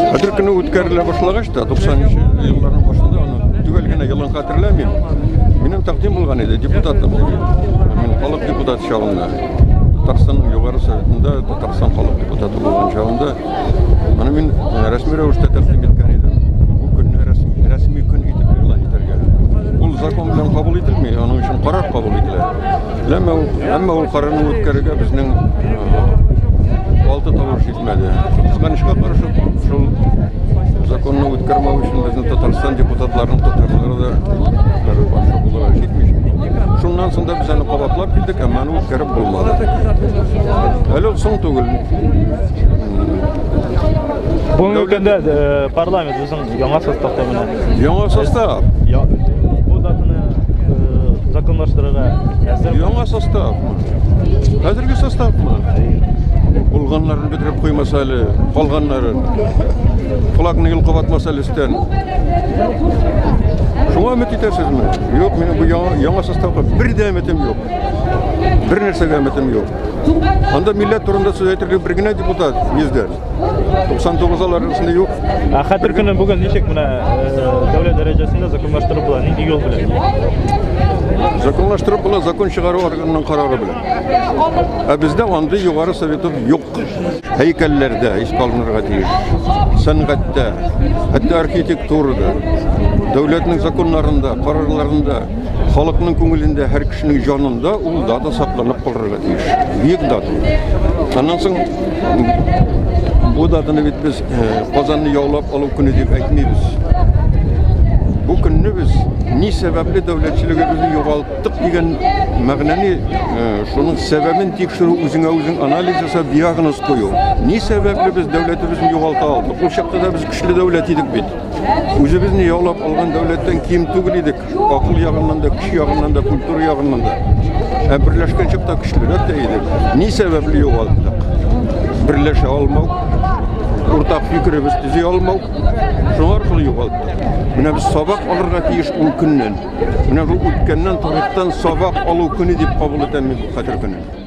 Хәтер көне үткәрелә башлагач та, 90 елларның башында аны төгәл генә елын хәтерләмим. Минем тәкъдим булган иде, депутатым. Мин халык депутаты чагында, Татарстанның Югары Советында Татарстан халык депутаты булган чагында, аны мин рәсми рәвештә тәкъдим иткән идем. Бу көнне рәсми көн итеп игълан итәргә. Ул закон белән кабул ителми, аның өчен карар кабул ителә. Әмма ул, әмма ул карарны үткәрергә безнең алты тавыш җитмәде. Кызганычка каршы, шул законны үткәрмәү өчен безнең Татарстан депутатларының татарлары да каршы булырга җитми. Шуннан соң да без аны кабатлап килдек, әмма аны үткәреп булмады. Әле ул соң түгел. Бүгенге көндә парламент безнең яңа составта менә. Яңа состав. Бу датаны законлаштырырга әзер. Яңа состав. Хәзерге составмы? Булганнарын бетереп куймаса әле, калганнарын. Флагны йолкып атмаса әле өстән. Шуңа өмет итәсезме? Юк, минем бу яңа, яңа составка бер дә өметем юк. Бер нәрсәгә өметем юк. Анда милләт турында сүз әйтергә бер генә депутат йөздән. 99 алар арасында юк. Ә хәтер көне бүген ничек менә дәүләт дәрәҗәсендә законлаштырып була? Нинди юл белән? Законлаштырып була закон чыгару органының карары белән. Ә бездә андый югары советы юк. Һәйкәлләрдә искә алынырга тиеш. Сәнгатьтә, хәтта архитектурада, дәүләтнең законнарында, карарларында, халыкның күңелендә, һәр кешенең җанында ул дата сакланып калырга тиеш. Бөек дата. Аннан соң бу датаны бит без Казанны яулап алу көне дип әйтмибез. Бу көнне без ни сәбәпле дәүләтчелегебезне югалттык дигән мәгънәне, шуның сәбәбен тикшерү, үзеңә үзең анализ ясап, диагноз кую. Ни сәбәпле без дәүләтебезне югалта алдык? Ул чакта да без көчле дәүләт идек бит. Үзебезне яулап алган дәүләттән ким түгел идек. Акыл ягыннан да, көч ягыннан да, культура ягыннан да. Ә берләшкән чакта көчлерәк тә идек. Ни сәбәпле югалттык? Берләшә алмау, уртак фикеребез төзи алмау, шуңа аркылы югалттык. Менә без сабак алырга тиеш ул көннән. Менә бу үткәннән, тарихтан сабак алу көне дип кабул итәм мин бу хәтер көнен.